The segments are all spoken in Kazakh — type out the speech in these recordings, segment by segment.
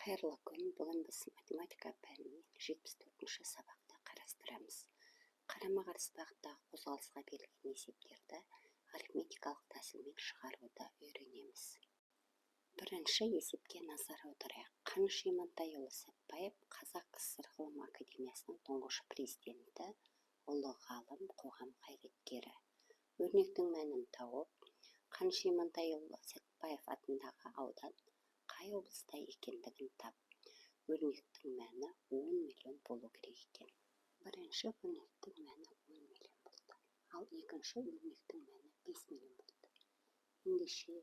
Қайырлы күн! Бүгін біз математика пәнінен 74-ші сабақты қарастырамыз. Қарама-қарсы бағыттағы қозғалысқа берілген есептерді арифметикалық тәсілмен шығаруды үйренеміз. Бірінші есепке назар аударайық. Қаныш Имантайұлы Сәтбаев — Қазақ КССР Ғылым академиясының тұңғыш президенті, ұлы ғалым, қоғам қайраткері. Өрнектің мәнін тауып, Қаныш Имантайұлы Сәтбаев атындағы аудан қай облыста екендігін тап. Өрнектің мәні 10 миллион болу керек екен. Бірінші өрнектің мәні 10 миллион болды, ал екінші өрнектің мәні 5 миллион болды. Ендеше,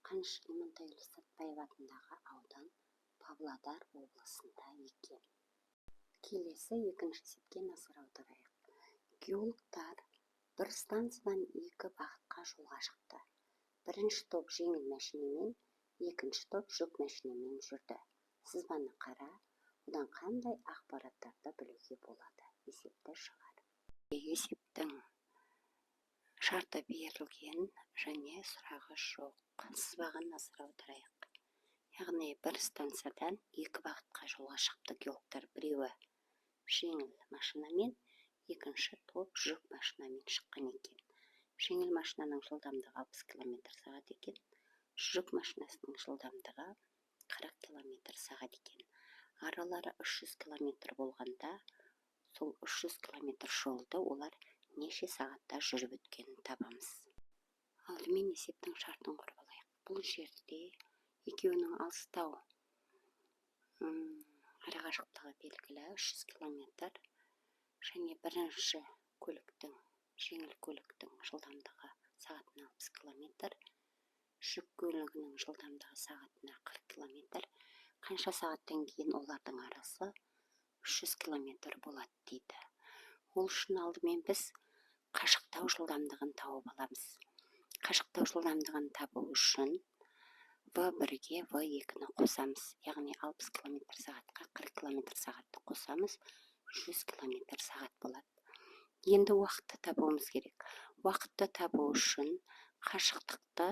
Қаныш Имантайұлы Сәтбаев атындағы аудан Павлодар облысында екен. Келесі екінші есепке назар аударайық. Геологтар бір станциядан екі бағытқа жолға шықты. Бірінші топ жеңіл мәшинемен, екінші топ жүк мәшинемен жүрді. Сызбаны қара, одан қандай ақпараттарды білуге болады? Есепті шығар. Есептің шарты берілген және сұрағы жоқ. Сызбаға назар аударайық. Яғни бір станциядан екі бағытқа жолға шықты геологтар: біреуі жеңіл машинамен, екінші топ жүк машинамен шыққан екен. Жеңіл машинаның жылдамдығы 60 километр сағат екен, жүк машинасының жылдамдығы 40 километр сағат екен. Аралары 300 километр болғанда, сол 300 километр жолды олар неше сағатта жүріп өткенін табамыз. Алдымен есептің шартын құрып алайық. Бұл жерде екеуінің алыстау арақашықтығы белгілі, 300 километр, және бірінші көліктің, жеңіл көліктің жылдамдығы сағатына 60 километр, жүк көлігінің жылдамдығы сағатына 40 километр. Қанша сағаттан кейін олардың арасы 300 километр болады дейді. Ол үшін алдымен біз қашықтау жылдамдығын тауып аламыз. Қашықтау жылдамдығын табу үшін в бірге в екіні қосамыз, яғни 60 километр сағатқа 40 километр сағатты қосамыз, 100 километр сағат болады. Енді уақытты табуымыз керек. Уақытты табу үшін қашықтықты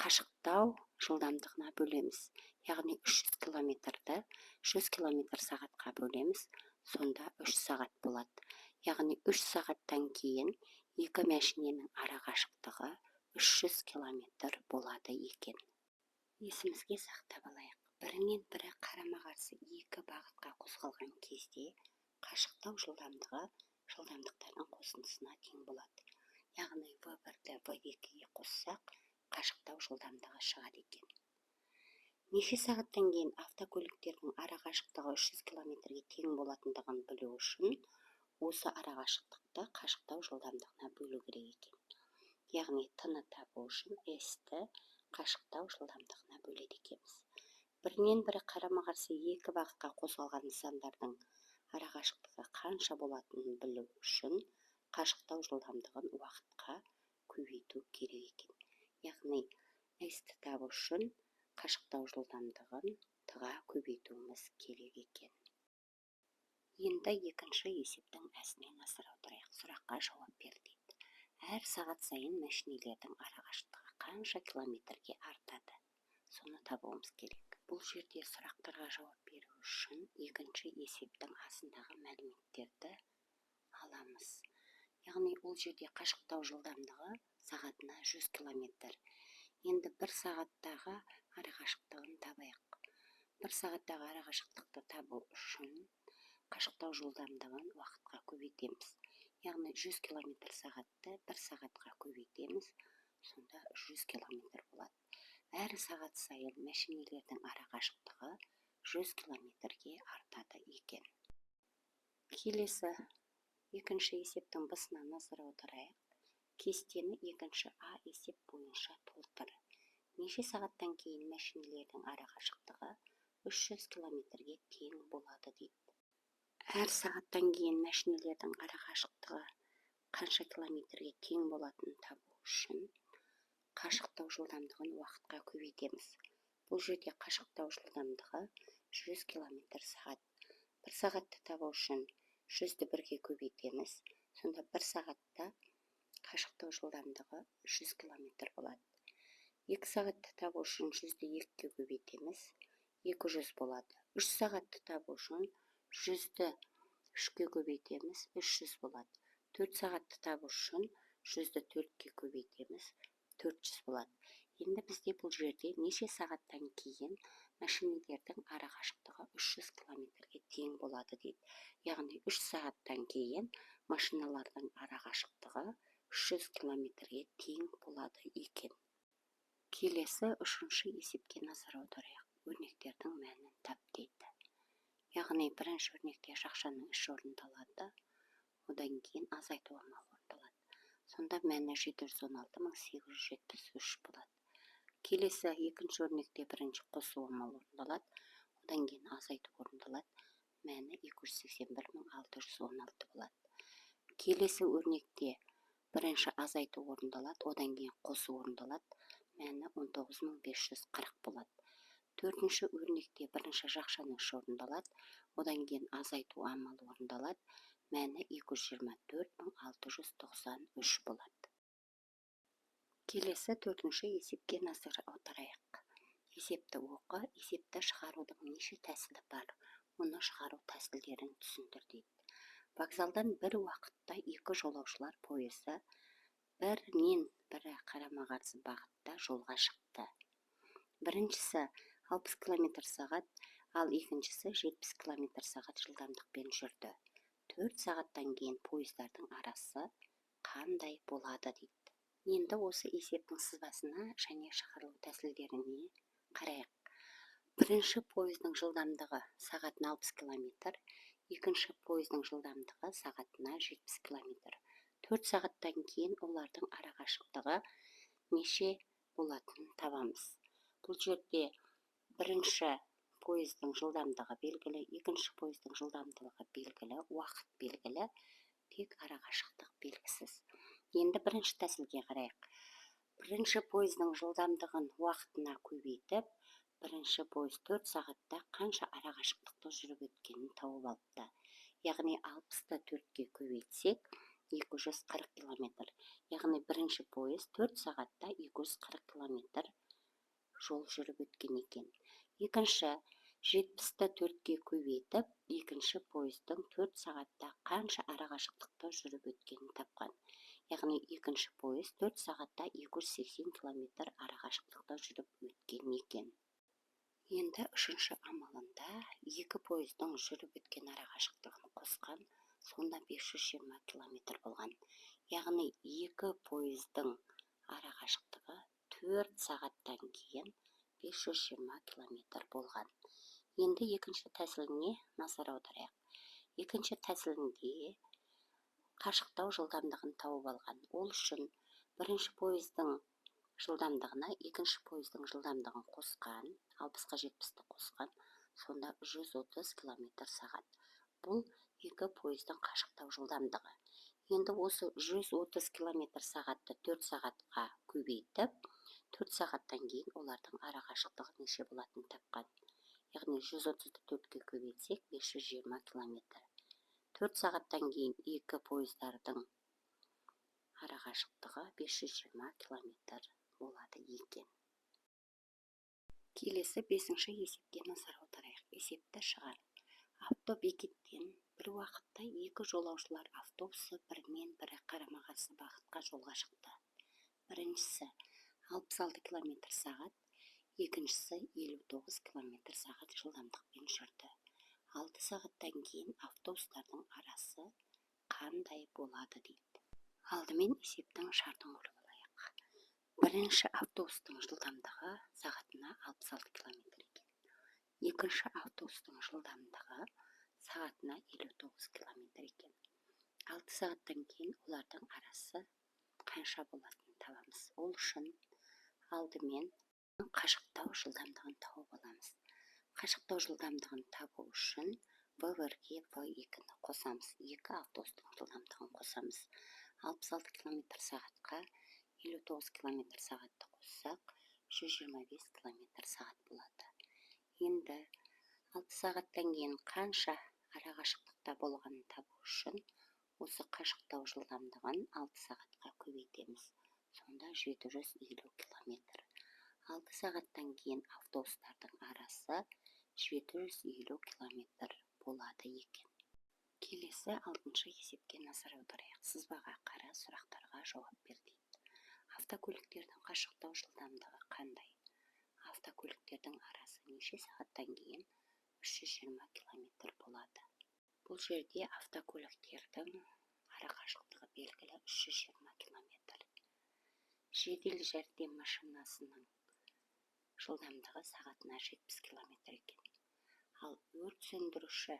қашықтау жылдамдығына бөлеміз, яғни 300 километрді 100 километр сағатқа бөлеміз, сонда 3 сағат болады. Яғни 3 сағаттан кейін екі мәшиненің арақашықтығы 300 километр болады екен. Есімізге сақтап алайық: бірінен бірі қарама-қарсы екі бағытқа қозғалған кезде қашықтау жылдамдығы жылдамдықтардың қосындысына тең болады. Яғни в бірді в екіге қоссақ, қашықтау жылдамдығы шығады екен. Неше сағаттан кейін автокөліктердің арақашықтығы 300 километрге тең болатындығын білу үшін осы арақашықтықты қашықтау жылдамдығына бөлу керек екен. Яғни т-ны табу үшін с-ті қашықтау жылдамдығына бөледі екенбіз. Бірінен бірі қарама-қарсы екі бағытқа қозғалған нысандардың арақашықтығы қанша болатынын білу үшін қашықтау жылдамдығын уақытқа көбейту керек екен. Яғни с-ті табу үшін қашықтау жылдамдығын т-ға көбейтуіміз керек екен. Енді екінші есептің әсіне назар аударайық. Сұраққа жауап бер дейді. Әр сағат сайын мәшинелердің арақашықтығы қанша километрге артады? Соны табуымыз керек. Бұл жерде сұрақтарға жауап беру үшін екінші есептің астындағы мәліметтерді аламыз. Яғни ол жерде қашықтау жылдамдығы сағатына 100 километр. Енді бір сағаттағы арақашықтығын табайық. Бір сағаттағы арақашықтықты табу үшін қашықтау жылдамдығын уақытқа көбейтеміз. Яғни 100 километр сағатты бір сағатқа көбейтеміз, сонда 100 километр болады. Әр сағат сайын мәшинелердің арақашықтығы 100 километрге артады екен. Келесі екінші есептің б-сына назар аударайық. Кестені екінші а есеп бойынша толтыр. Неше сағаттан кейін мәшинелердің арақашықтығы 300 километрге тең болады дейді. Әр сағаттан кейін мәшинелердің арақашықтығы қанша километрге тең болатынын табу үшін қашықтау жылдамдығын уақытқа көбейтеміз. Бұл жерде қашықтау жылдамдығы 100 километр сағат. Бір сағатты табу үшін 100-ді бірге көбейтеміз, сонда бір сағатта қашықтау жылдамдығы 100 километр болады. 2 сағатты табу үшін 100-ді екіге көбейтеміз. 200 болады. 3 сағатты табу үшін 100-ді 3-ке көбейтеміз, 300 болады. 4 сағатты табу үшін 100-ді 4-ке көбейтеміз, 400 болады. Енді бізде бұл жерде неше сағаттан кейін мәшинелердің арақашықтығы 300 километрге тең болады дейді. Яғни 3 сағаттан кейін машиналардың арақашықтығы 300 километрге тең болады екен. Келесі үшінші есепке назар аударайық. Өрнектердің мәнін тап дейді. Яғни бірінші өрнекте жақшаның іші орындалады, одан кейін азайту амалы орындалады. Сонда мәні 716 873 болады. Келесі екінші өрнекте бірінші қосу амалы орындалады, одан кейін азайту орындалады, мәні 281 616 болады. Келесі өрнекте бірінші азайту орындалады, одан кейін қосу орындалады, мәні 19 540 болады. Төртінші өрнекте бірінші жақшаның іші орындалады, одан кейін азайту амалы орындалады, мәні 224 693 болады. Келесі төртінші есепке назар аударайық. Есепті оқы, есепті шығарудың неше тәсілі бар, оны шығару тәсілдерін түсіндір дейді. Вокзалдан бір уақытта екі жолаушылар пойызы бірінен бірі қарама-қарсы бағытта жолға шықты. Біріншісі 60 километр сағат, ал екіншісі 70 километр сағат жылдамдықпен жүрді. 4 сағаттан кейін пойыздардың арасы қандай болады дейді. Енді осы есептің сызбасына және шығарылу тәсілдеріне қарайық. Бірінші пойыздың жылдамдығы сағатына 60 километр, екінші пойыздың жылдамдығы сағатына 70 километр. 4 сағаттан кейін олардың арақашықтығы неше болатынын табамыз. Бұл жерде бірінші пойыздың жылдамдығы белгілі, екінші пойыздың жылдамдығы белгілі, уақыт белгілі, тек арақашықтық белгісіз. Енді бірінші тәсілге қарайық. Бірінші пойыздың жылдамдығын уақытына көбейтіп, бірінші пойыз 4 сағатта қанша арақашықтықты жүріп өткенін тауып алыпты. Яғни 60-ты 4-ке көбейтсек, 240 километр. Яғни бірінші пойыз 4 сағатта 240 километр жол жүріп өткен екен. Екінші, 70-ті 4-ке көбейтіп, екінші пойыздың 4 сағатта қанша арақашықтықты жүріп өткенін тапқан. Яғни екінші пойыз 4 сағатта 280 километр арақашықтықты жүріп өткен екен. Енді үшінші амалында екі пойыздың жүріп өткен арақашықтығын қосқан, сонда 520 километр болған. Яғни екі пойыздың арақашықтығы 4 сағаттан кейін 520 километр болған. Енді екінші тәсіліне назар аударайық. Екінші тәсілінде қашықтау жылдамдығын тауып алған. Ол үшін бірінші пойыздың жылдамдығына екінші пойыздың жылдамдығын қосқан, 60-қа 70-ті қосқан, сонда 130 километр сағат. Бұл екі пойыздың қашықтау жылдамдығы. Енді осы 130 километр сағатты 4 сағатқа көбейтіп, 4 сағаттан кейін олардың арақашықтығы неше болатынын тапқан. Яғни 130-ды 4-ке көбейтсек, 520 километр. 4 сағаттан кейін екі пойыздардың арақашықтығы 520 километр болады екен. Келесі бесінші есепке назар аударайық. Есепті шығар. Автобекеттен бір уақытта екі жолаушылар автобусы бірінен бірі қарама-қарсы бағытқа жолға шықты. Біріншісі 66 километр сағат, екіншісі 59 километр сағат жылдамдықпен жүрді. 6 сағаттан кейін автобустардың арасы қандай болады дейді. Алдымен есептің шартын құрып алайық. Бірінші автобустың жылдамдығы сағатына 66 километр екен. Екінші автобустың жылдамдығы сағатына 59 километр екен. 6 сағаттан кейін олардың арасы қанша болатынын табамыз. Ол үшін алдымен қашықтау жылдамдығын тауып аламыз. Қашықтау жылдамдығын табу үшін В бірге В екіні қосамыз. Екі автобустың жылдамдығын қосамыз. 66 километр сағатқа 59 километр сағатты қоссақ, 125 километр сағат болады. Енді 6 сағаттан кейін қанша арақашықтықта болғанын табу үшін осы қашықтау жылдамдығын 6 сағатқа көбейтеміз. Сонда 750 километр. 6 сағаттан кейін автобустардың арасы 750 километр болады екен. Келесі алтыншы есепке назар аударайық. Сызбаға қара, сұрақтарға жауап бер дейді. Автокөліктердің қашықтау жылдамдығы қандай? Автокөліктердің арасы неше сағаттан кейін 320 километр болады? Бұл жерде автокөліктердің арақашықтығы белгілі, 320 километр. Жедел жәрдем машинасының жылдамдығы сағатына 70 километр екен. Ал өрт сөндіруші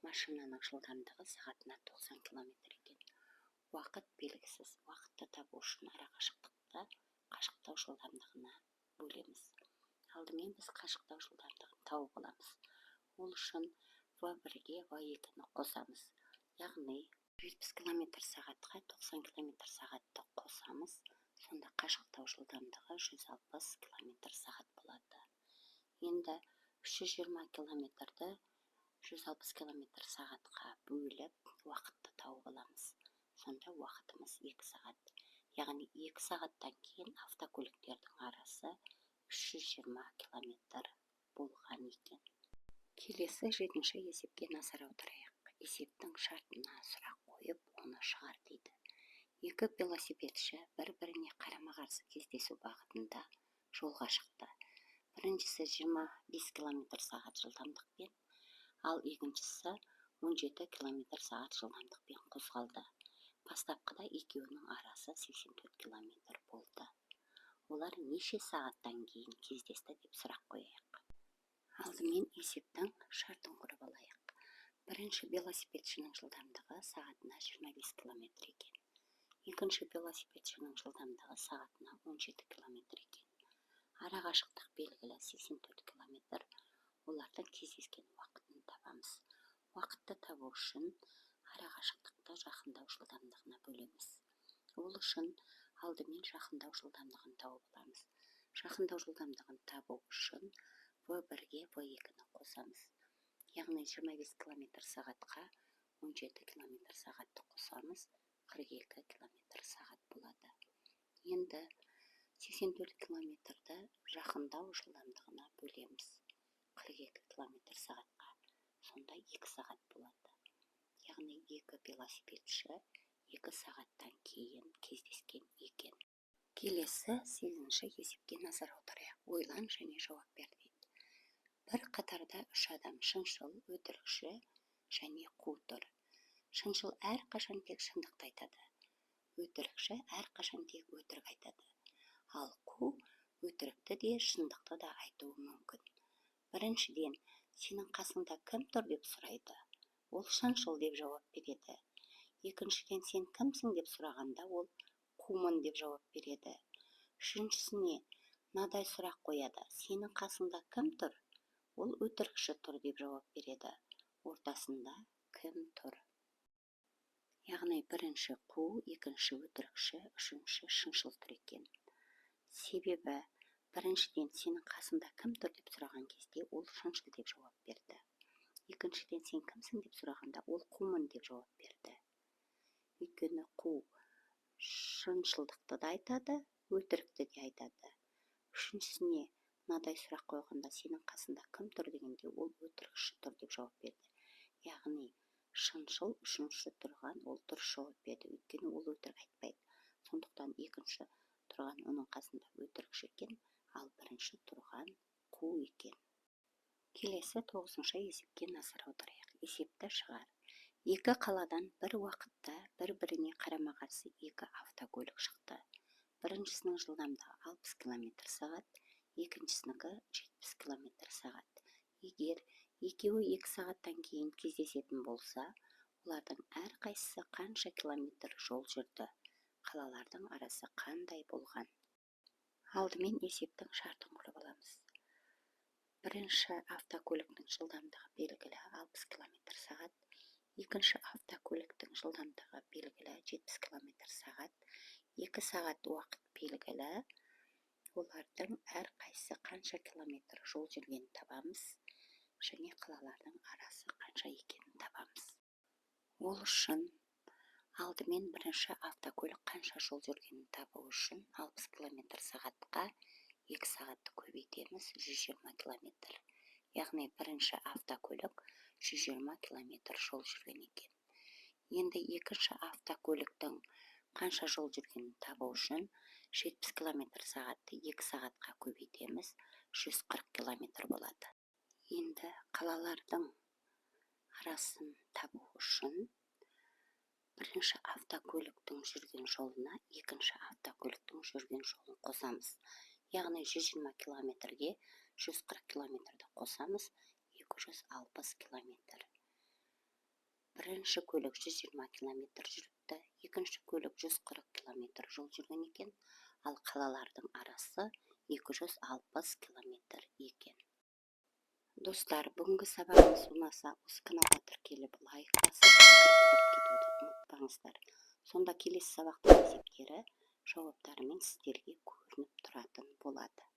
машинаның жылдамдығы сағатына 90 километр екен. Уақыт белгісіз. Уақытты табу үшін арақашықтықты қашықтау жылдамдығына бөлеміз. Алдымен біз қашықтау жылдамдығын тауып аламыз. Ол үшін В1-ге В2-ні қосамыз. Яғни 70 километр сағатқа 90 километр сағатты қосамыз. Сонда қашықтау жылдамдығы 160 километр сағат болады. Енді 320 километрді 160 километр сағатқа бөліп, уақытты тауып аламыз. Сонда уақытымыз 2 сағат. Яғни 2 сағаттан кейін автокөліктердің арасы 320 километр болған екен. Келесі жетінші есепке назар аударайық. Есептің шартына сұрақ қойып, оны шығар дейді. Екі велосипедші бір-біріне қарама-қарсы кездесу бағытында жолға шықты. Біріншісі 25 километр сағат жылдамдықпен, ал екіншісі 17 километр сағат жылдамдықпен қозғалды. Бастапқыда екеуінің арасы 84 километр болды. Олар неше сағаттан кейін кездесті деп сұрақ қояйық. Алдымен есептің шартын құрып алайық. Бірінші велосипедшінің жылдамдығы сағатына 25 километр екен. Екінші велосипедшінің жылдамдығы сағатына 17 километр екен. Арақашықтық белгілі, 84 километр. Олардың кездескен уақытын табамыз. Уақытты табу үшін арақашықтықты жақындау жылдамдығына бөлеміз. Ол үшін алдымен жақындау жылдамдығын тауып аламыз. Жақындау жылдамдығын табу үшін В1-ге В2-ні қосамыз. Яғни 25 километр сағатқа 17 километр сағатты қосамыз, 42 километр сағат болады. Енді 84 километрді жақындау жылдамдығына бөлеміз, 42 километр сағатқа. Сонда 2 сағат болады. Яғни екі велосипедші 2 сағаттан кейін кездескен екен. Келесі сегізінші есепке назар аударайық. Ойлан және жауап бер дейді. Бір қатарда үш адам: шыншыл, өтірікші және қу тұр. Шыншыл әрқашан тек шындықты айтады. Өтірікші әрқашан тек өтірік айтады. Ал қу өтірікті де, шындықты да айтуы мүмкін. Біріншіден, сенің қасыңда кім тұр деп сұрайды. Ол шыншыл деп жауап береді. Екіншіден, сен кімсің деп сұрағанда, ол қумын деп жауап береді. Үшіншісіне мынадай сұрақ қояды: сенің қасыңда кім тұр? Ол өтірікші тұр деп жауап береді. Ортасында кім тұр? Яғни бірінші қу, екінші өтірікші, үшінші шыншыл тұр екен. Себебі біріншіден, сенің қасыңда кім тұр деп сұраған кезде, ол шыншыл деп жауап берді. Екіншіден, сен кімсің деп сұрағанда, ол қумын деп жауап берді. Өйткені қу шыншылдықты да айтады, өтірікті де айтады. Үшіншісіне мынадай сұрақ қойғанда, сенің қасында кім тұр дегенде, ол өтірікші тұр деп жауап берді. Яғни шыншыл үшінші тұрған, ол дұрыс жауап берді, өйткені ол өтірік айтпайды. Сондықтан екінші тұрған оның қасында өтірікші екен, ал бірінші тұрған қу екен. Келесі тоғызыншы есепке назар аударайық. Есепті шығар. Екі қаладан бір уақытта бір-біріне қарама-қарсы екі автокөлік шықты. Біріншісінің жылдамдығы 60 километр сағат, екіншісінікі 70 километр сағат. Егер екеуі 2 сағаттан кейін кездесетін болса, олардың әрқайсысы қанша километр жол жүрді? Қалалардың арасы қандай болған? Алдымен есептің шартын құрып аламыз. Бірінші автокөліктің жылдамдығы белгілі, 60 километр сағат. Екінші автокөліктің жылдамдығы белгілі, 70 километр сағат. 2 сағат уақыт белгілі. Олардың әрқайсысы қанша километр жол жүргенін табамыз және қалалардың арасы қанша екенін табамыз. Ол үшін алдымен бірінші автокөлік қанша жол жүргенін табу үшін 60 километр сағатқа 2 сағатты көбейтеміз, 120 километр. Яғни бірінші автокөлік 120 километр жол жүрген екен. Енді екінші автокөліктің қанша жол жүргенін табу үшін 70 километр сағатты 2 сағатқа көбейтеміз, 140 километр болады. Енді қалалардың арасын табу үшін бірінші автокөліктің жүрген жолына екінші автокөліктің жүрген жолын қосамыз. Яғни 120 километрге 140 километрді қосамыз, 260 километр. Бірінші көлік 120 километр жүріпті, екінші көлік 140 километр жол жүрген екен, ал қалалардың арасы 260 километр екен. Достар, бүгінгі сабағымыз ұнаса, осы каналға тіркеліп, лайк басып, пікір білдіріп кетуді ұмытпаңыздар. Сонда келесі сабақтың есептері жауаптарымен сіздерге көрініп тұратын болады.